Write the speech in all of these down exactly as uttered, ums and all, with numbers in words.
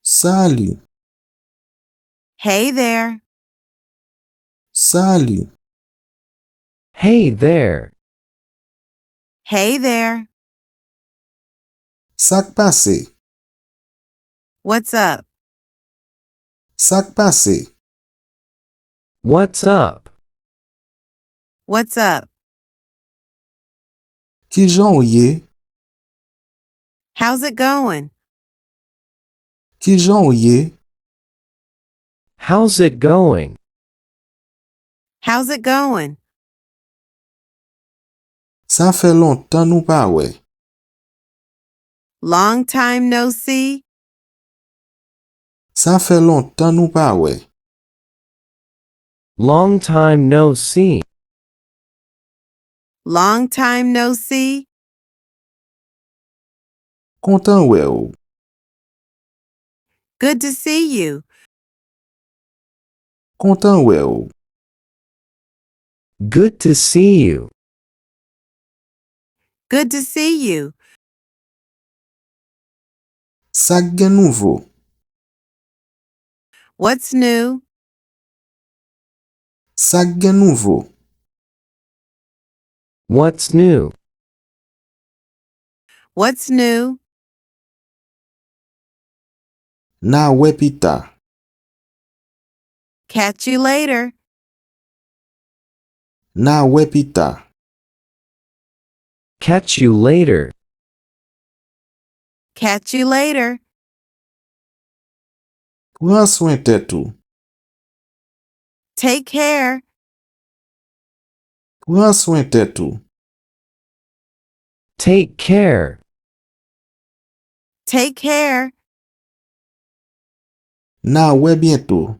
Salut. Hey there. Salut. Hey there. Hey there. Sa k pase? What's up? Sa k pase? What's up? What's up? Kijan w ye? How's it going? Kijan w ye? How's it going? How's it going? Sa fè lontan nou pa wè. Long time no see. Sa fè lontan nou pa wè. Long time no see. Long time no see. Kontan wè w. Good to see you. Kontan wè w. Good to see you. Good to see you. Sa k gen nouvo? What's new? Sa k gen nouvo? What's new? What's new? N a wè pita. Catch you later. N a wè pita. Catch you later. Catch you later. Pran swen tèt ou. Take care. Pran swen tèt ou. Take care. Take care. N a wè byento.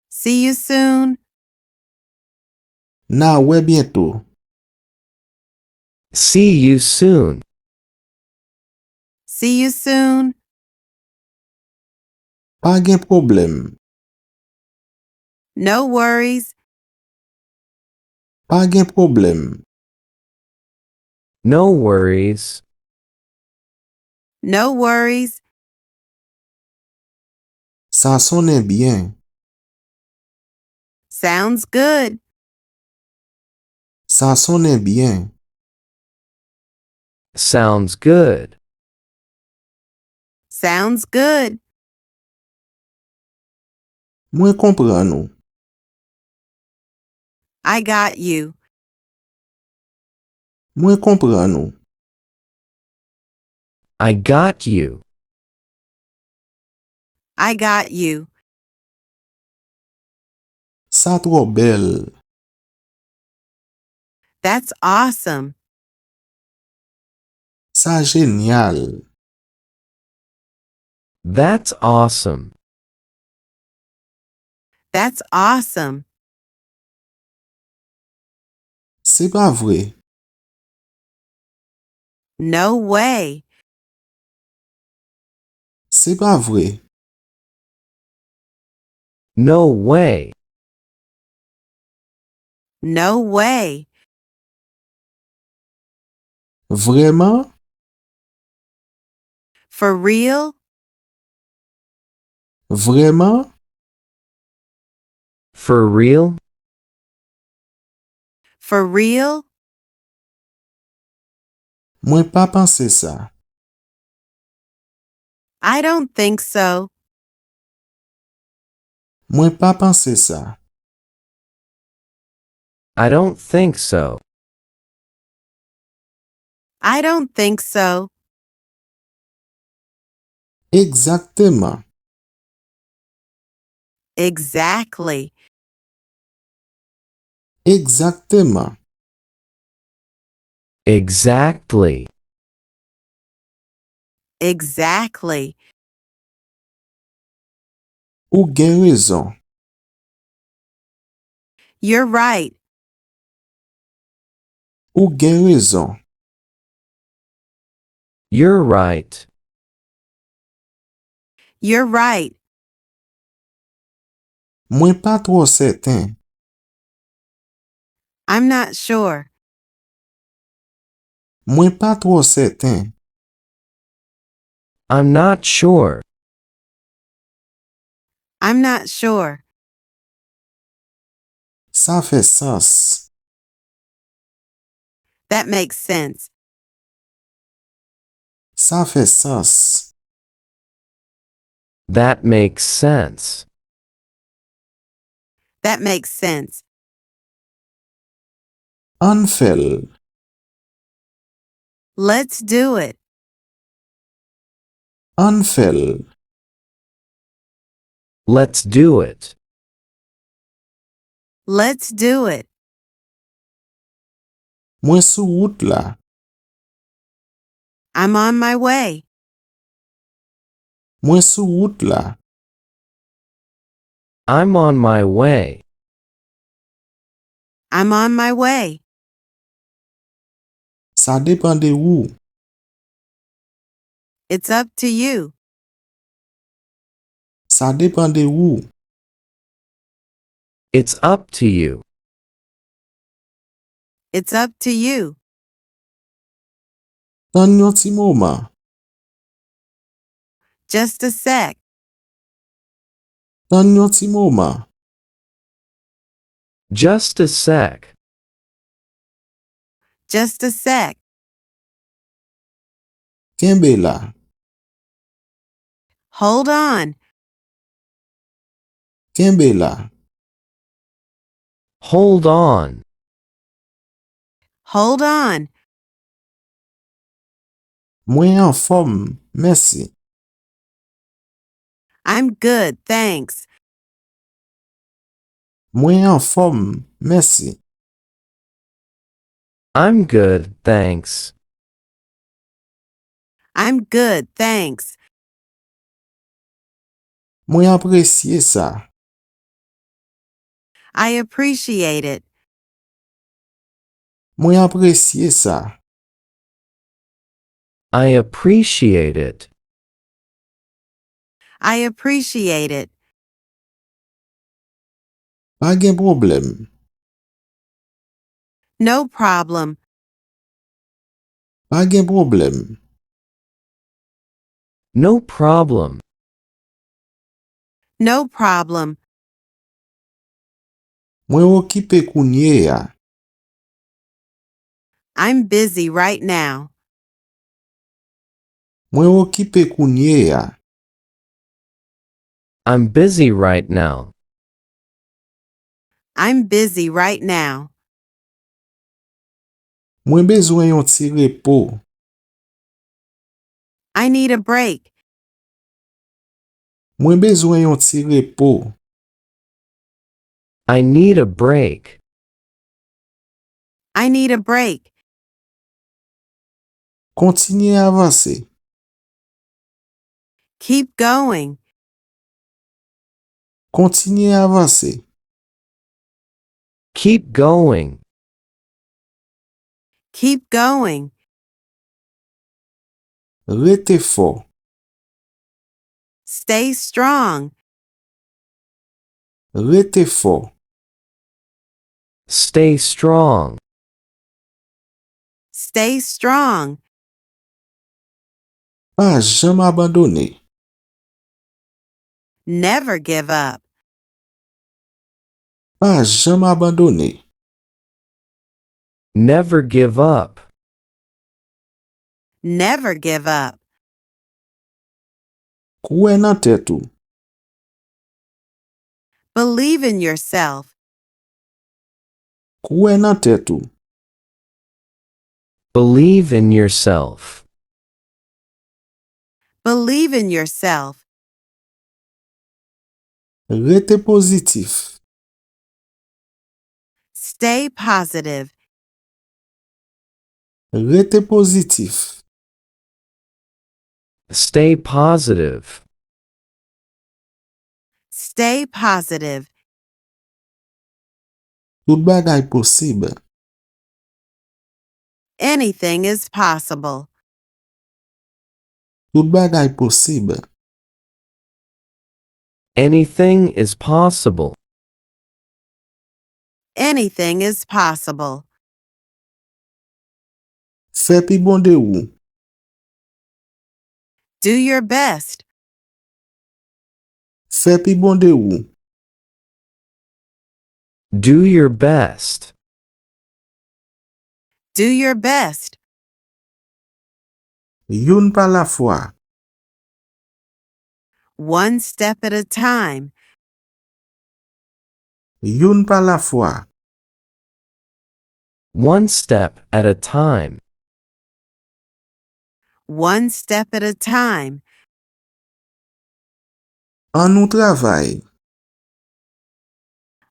See you soon. N a wè byento. See you soon. See you soon. Pa gen pwoblèm. No worries. Pa gen pwoblèm. No worries. No worries. Sa sonnen byen. Sounds good. Sa sonnen byen. Sounds good. Sounds good. Mwen konprann ou. I got you. Mwen konprann ou. I got you. I got you. Sa twò bèl. That's awesome. Sa jenyal. That's awesome. That's awesome. Se pa vre. No way. Se pa vre. No way. No way. Vrèman? For real? Vrèman? For real? For real? Mwen pa panse sa. I don't think so. Mwen pa panse sa. I don't think so. I don't think so. Egzakteman. Exactly. Egzakteman. Exactly. Exactly. Ou gen rezon. You're right. Ou gen rezon. You're right. You're right. Mwen pa twò sèten. I'm not sure. Mwen pa twò sèten. I'm not sure. I'm not sure. Sa fè sans. That makes sense. Sa fè sans. That makes sense. That makes sense. Ann fè l. Let's do it. Ann fè l. Let's do it. Let's do it. Mwen sou wout la. I'm on my way. Mwen sou wout la. I'm on my way. I'm on my way. Sa depann de ou. It's up to you. Sa depann de ou. It's up to you. It's up to you. Tann yon ti moman. Just a sec. Tann yon ti moman. Just a sec. Just a sec. Kenbe la. Hold on. Kenbe la. Hold on. Hold on. Mwen anfòm, mèsi. I'm good, thanks. Mwen anfòm, mèsi. I'm good, thanks. I'm good, thanks. Mwen apresye sa. I appreciate it. Mwen apresye sa. I appreciate it. I appreciate it. Pa gen pwoblèm. No problem. Pa gen pwoblèm. No problem. No problem. Mwen okipe kounye a. I'm busy right now. Mwen okipe kounye a. I'm busy right now. I'm busy right now. Mwen bezwen yon ti repo. I need a break. Mwen bezwen yon ti repo. I need a break. I need a break. Kontinye avanse. Keep going. Kontinye avanse. Keep going. Keep going. Rete fò. Stay strong. Rete fò. Stay strong. Stay strong. Pa janm abandone. Never give up. Pa janm abandone. Never give up. Never give up. Kwè nan tèt ou. Believe in yourself. Kwè nan tèt ou. Believe in yourself. Believe in yourself. Rete pozitif. Stay positive. Rete pozitif. Stay positive. Stay positive. Tout bagay posib. Anything is possible. Tout bagay posib. Anything is possible. Anything is possible. Fè pi bon de ou. Do your best. Fè pi bon de ou. Do your best. Do your best. Youn pa lafwa. One step at a time. Youn pa lafwa. One step at a time. One step at a time. Ann nou travay.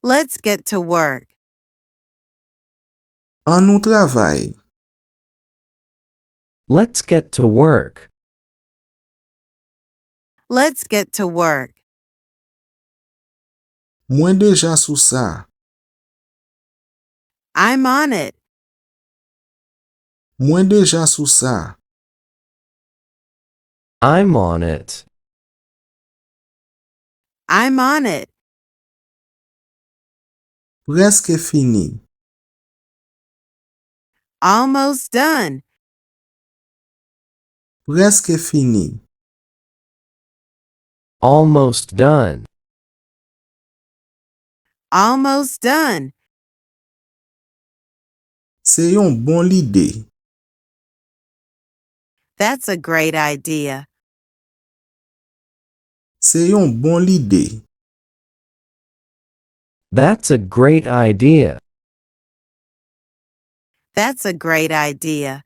Let's get to work. Ann nou travay. Let's get to work. Let's get to work. Mwen deja sou sa. I'm on it. Mwen deja sou sa. I'm on it. I'm on it. Prèske fini. Almost done. Prèske fini. Almost done. Almost done. Se yon bon lide. That's a great idea. Se yon bon lide. That's a great idea. That's a great idea.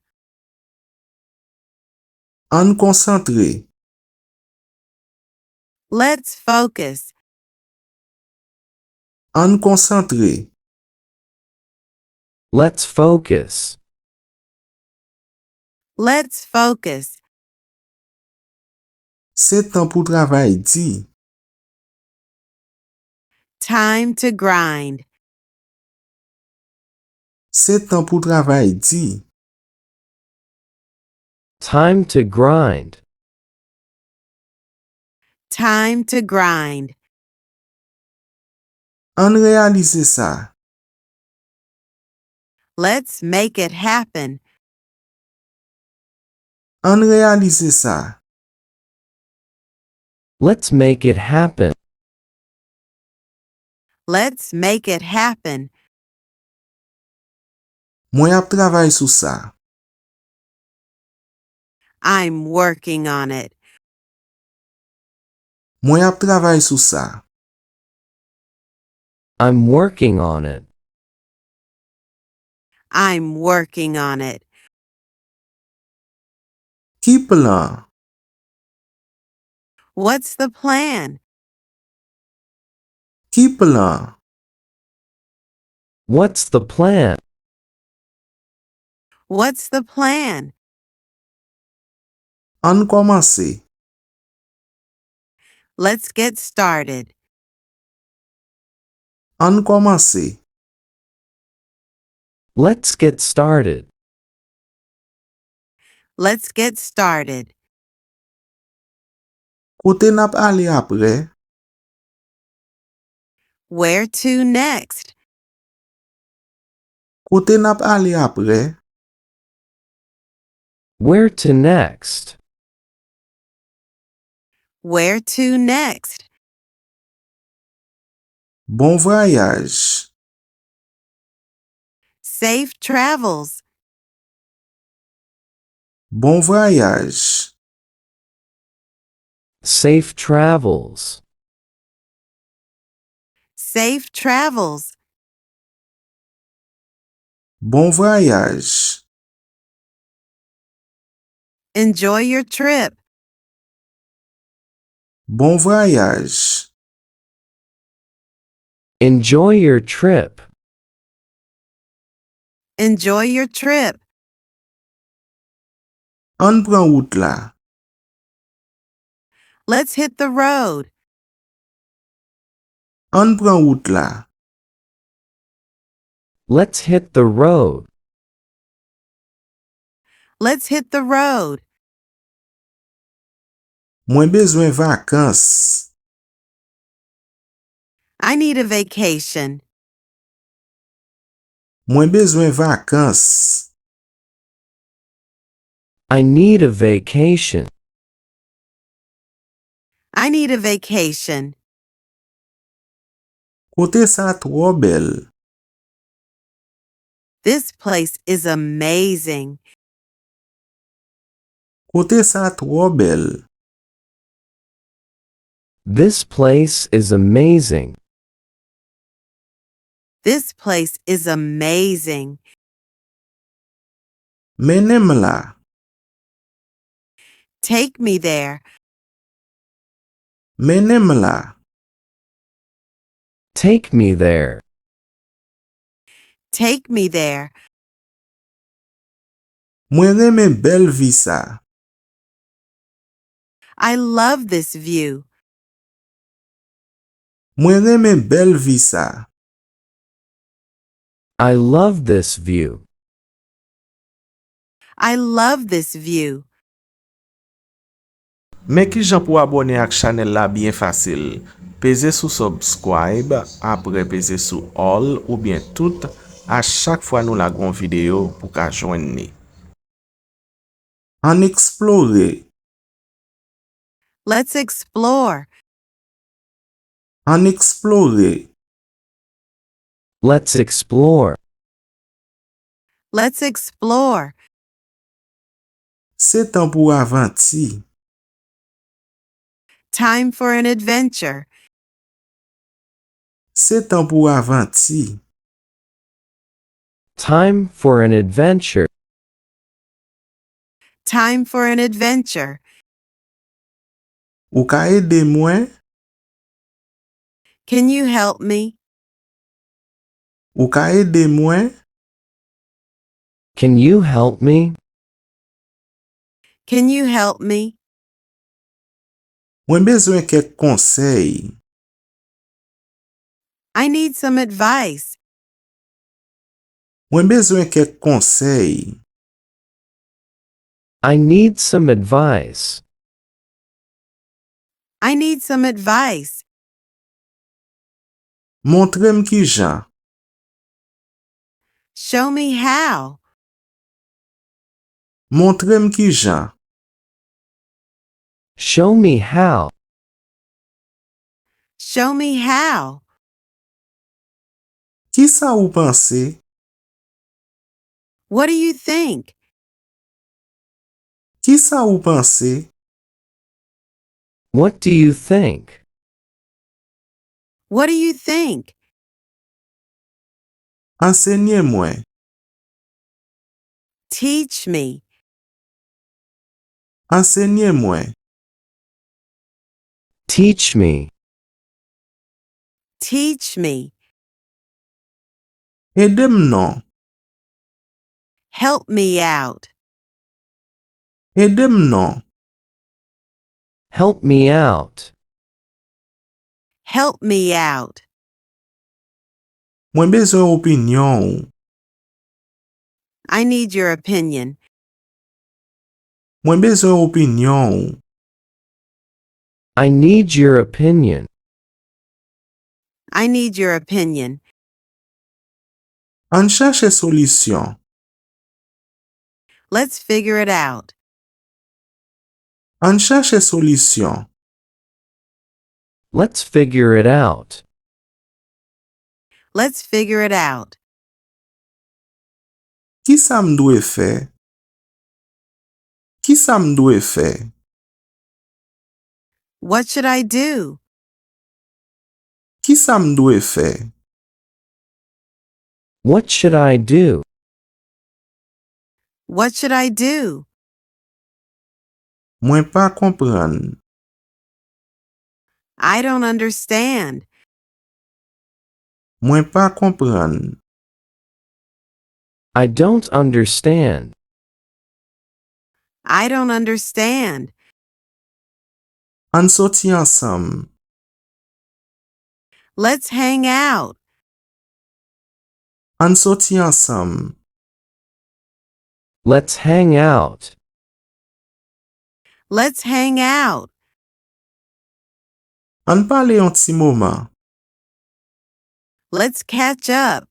Ann konsantre. Let's focus. Ann konsantre. Let's focus. Let's focus. Se tan pou travay di. Time to grind. Se tan pou travay di. Time to grind. Time to grind. Ann reyalize sa. Let's make it happen. Ann reyalize sa. Let's make it happen. Let's make it happen. Mwen ap travay sou sa. I'm working on it. Mwen ap travay sou sa. I'm working on it. I'm working on it. Ki plan? What's the plan? Ki plan? What's the plan? What's the plan? Ann kòmanse. Let's get started. Ann kòmanse. Let's get started. Let's get started. Kote n ap ale apre? Where to next? Kote n ap ale apre? Where to next? Where to next? Bon vwayaj. Safe travels. Bon vwayaj. Safe travels. Safe travels. Bon vwayaj. Enjoy your trip. Bon vwayaj. Enjoy your trip. Enjoy your trip. Ann pran wout la. Let's hit the road. Ann pran wout la. Let's hit the road. Let's hit the road. Mwen bezwen vakans. I need a vacation. Mwen bezwen vakans. I need a vacation. I need a vacation. Kote sa twò bèl. This place is amazing. Kote sa twò bèl. This place is amazing. This place is amazing. Mennen m la. Take me there. Mennen m la. Take me there. Take me there. Mwen renmen bèl vi sa. I love this view. Mwen renmen bèl vi sa. I love this view. I love this view. Men kijan pou w abòne ak chanèl la byen fasil. Peze sou subscribe, apre peze sou all oubyen tout, a chak fwa nou lage yon videyo pou w ka jwenn li. Ann eksplore. Let's explore. Ann eksplore. Let's explore. Let's explore. Se tan pou avanti. Time for an adventure. Se tan pou avanti. Time for an adventure. Time for an adventure. Ou ka ede mwen? Can you help me? Ou ka ede mwen? Can you help me? Can you help me? Mwen bezwen kèk konsèy. I need some advice. Mwen bezwen kèk konsèy. I need some advice. I need some advice. Montre m kijan. Show me how. Montre m kijan. Show me how. Show me how. Kisa ou panse? What do you think? Kisa ou panse? What do you think? What do you think? Ansenye mwen. Teach me. Ansenye mwen. Teach me. Teach me. Ede m non. Help me out. Ede m non. Help me out. Help me out. Mwen bezwen opinyon ou. I need your opinion. Mwen bezwen opinyon ou. I need your opinion. I need your opinion. Ann chèche solisyon. Let's figure it out. Ann chèche solisyon. Let's figure it out. Let's figure it out. Kisa m dwe fè? Kisa m dwe fè? What should I do? Kisa m dwe fè? What should I do? What should I do? Mwen pa konprann. I don't understand. Mwen pa konprann. I don't understand. I don't understand. Ann soti ansanm. Let's hang out. Ann soti ansanm. Let's hang out. Let's hang out. Ann pale yon ti moman. Let's catch up.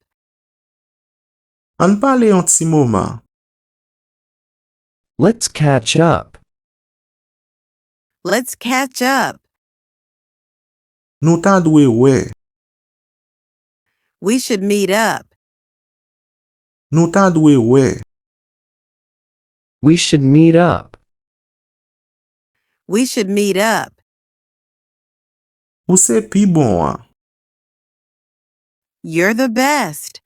Ann pale yon ti moman. Let's catch up. Let's catch up. Nou ta dwe wè. We should meet up. Nou ta dwe wè. We should meet up. We should meet up. Ou se pi bon an. You're the best.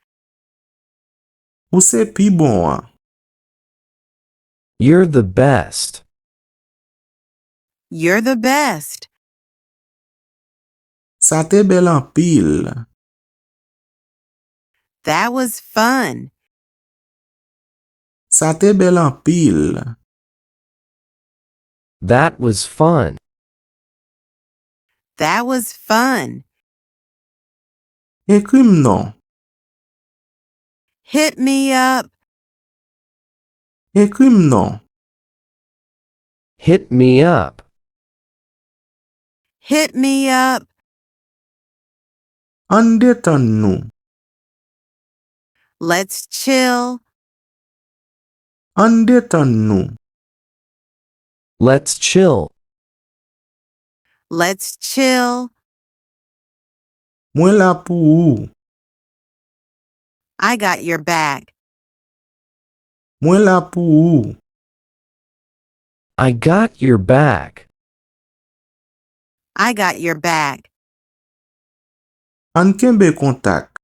Ou se pi bon an. You're the best. You're the best. Sa te bèl anpil. That was fun. Sa te bèl anpil. That was fun. That was fun. Ekri m non. Hit me up. Ekri m non. Hit me up. Hit me up. Ann detann nou. Let's chill. Ann detann nou. Let's chill. Let's chill. Mwen la pou ou. I got your back. Mwen la pou ou. I got your back. I got your back. Ann kenbe kontak.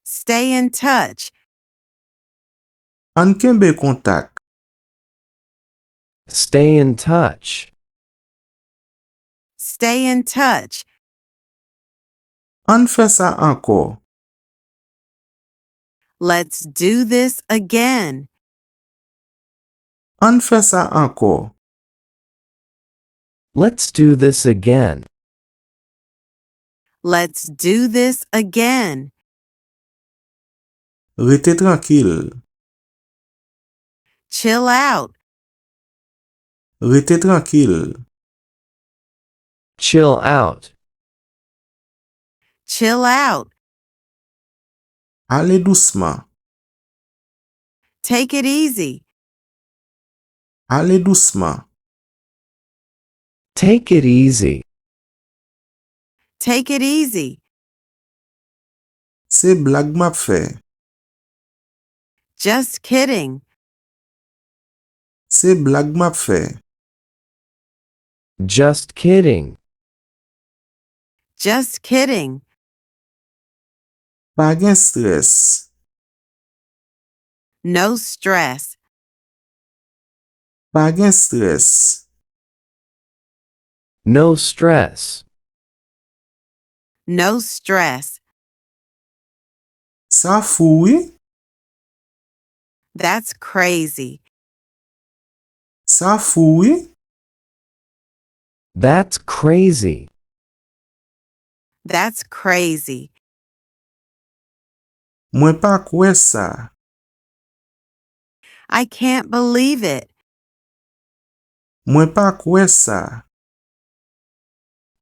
Stay in touch. Ann kenbe kontak. Stay in touch. Stay in touch. Ann fè sa ankò. Let's do this again. Ann fè sa ankò. Let's do this again. Let's do this again. Rete trankil. Chill out. Rete trankil. Chill out. Chill out. Ale dousman. Take it easy. Ale dousman. Take it easy. Take it easy. Se blag m ap fè. Just kidding. Se blag m ap fè. Just kidding. Just kidding. Pa gen strès. No stress. Pa gen strès. No stress. No stress. Sa fou wi. That's crazy. Sa fou wi. That's crazy. That's crazy. Mwen pa kwè sa. I can't believe it. Mwen pa kwè sa.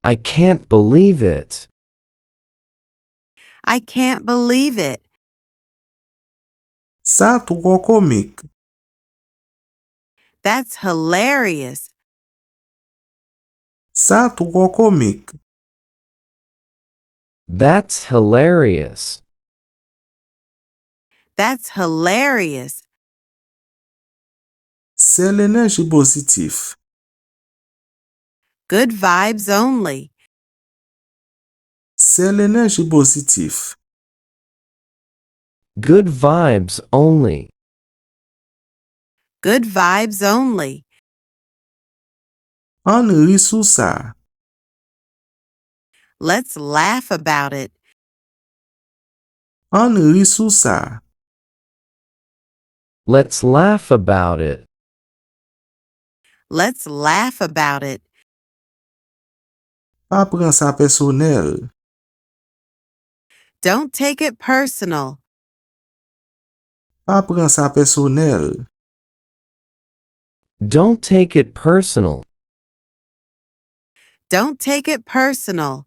I can't believe it. I can't believe it. Sa twò komik. That's hilarious. Sa twò komik. That's hilarious. That's hilarious. Sèl enèji pozitif. Good vibes only. Sèl enèji pozitif. Good vibes only. Good vibes only. Ann ri sou sa. Let's laugh about it. Ann ri sou sa. Let's laugh about it. Let's laugh about it. Pa pran sa pèsonèl. Don't take it personal. Pa pran sa pèsonèl. Don't take it personal. Don't take it personal.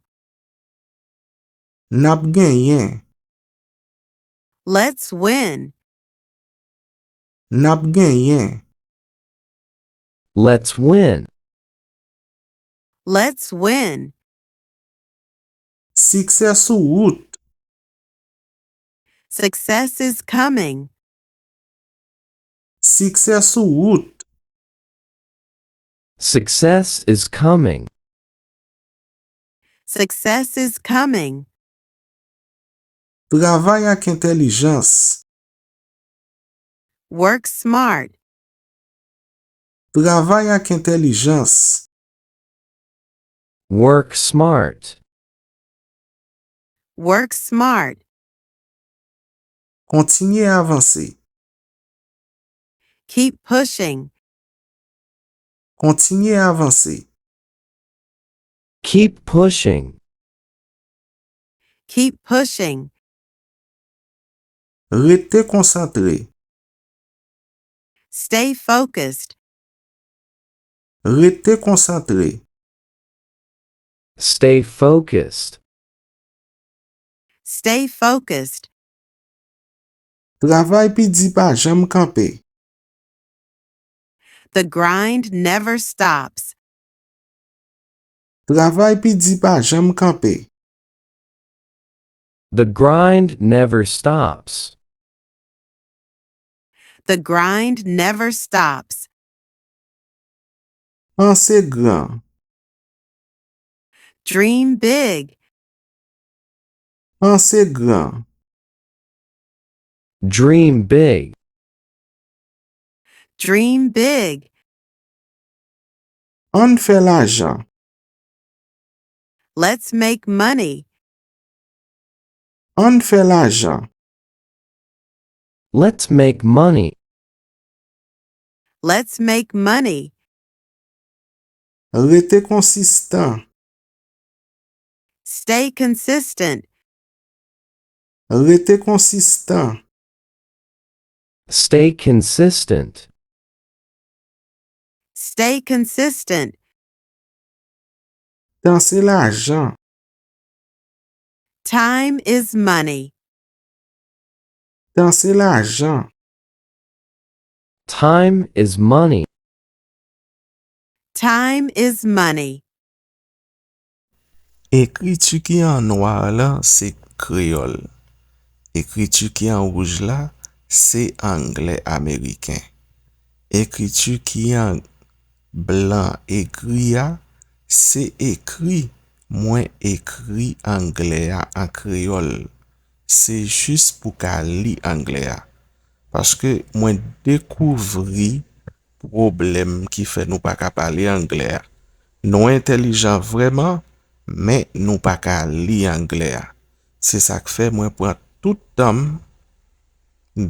N ap genyen. Let's win. N ap genyen. Let's win. Let's win. Siksè sou wout. Success is coming. Siksè sou wout. Success is coming. Success is coming. Travay ak entèlijans. Work smart. Travay ak entèlijans. Work smart. Work smart. Kontinye avanse. Keep pushing. Kontinye avanse. Keep pushing. Keep pushing. Rete konsantre. Stay focused. Rete konsantre. Stay focused. Stay focused. Travay pi di pa janm kanpe. The grind never stops. Travay pi di pa janm kanpe. The grind never stops. The grind never stops. Panse gran. Dream big. Panse gran. Dream big. Dream big. Ann fè lajan. Let's make money. Ann fè lajan. Let's make money. Let's make money. Rete konsistan. Stay consistent. Rete konsistan. Stay consistent. Stay consistent. Tan se lajan. Time is money. Tan se lajan. Time is money. Time is money. Ekriti ki an nwa la se kreyòl. Ekriti ki an wouj la se anglè ameriken. Ekriti ki an blan e gri a se ekri mwen ekri anglè a an kreyòl. Se jis pou ka li anglè a. Paske mwen dekouvri pwoblèm ki fè nou pa ka pale anglè a. Nou entèlijan vrèman, men nou pa ka li anglè a. Se sa k fè mwen pran tout tan m,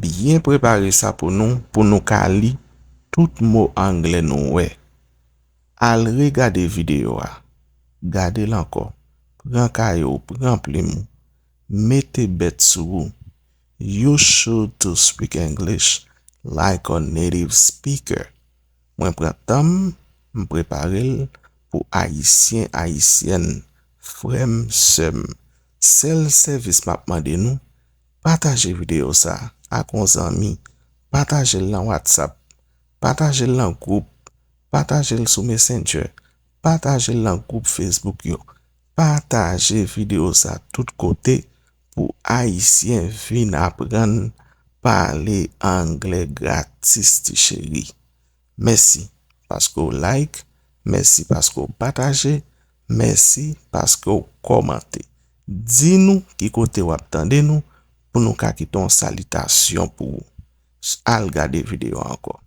byen prepare sa pou nou, pou nou ka li tout mo anglè nou wè. Al regade videyo a. Gade l ankò. Pran kaye w, pran plim ou. Mete bèt sou ou. You should to speak English like a native speaker. Mwen pran tan m, m prepare l pou Ayisyen, Ayisyèn, frè m, sè m. Sèl sèvis m ap mande nou, pataje videyo sa a ak yon zanmi, pataje l nan WhatsApp, pataje l nan gwoup, pataje l sou Messenger, pataje l nan gwoup Facebook yo, pataje videyo sa tout kote pou Ayisyen vin aprann pale anglè gratis, ti cheri. Mèsi paske w like, mèsi paske w pataje, mèsi paske w kòmante. Di nou ki kote w ap tande nou pou nou ka kite yon salitasyon pou ou. Al gade videyo a ankò.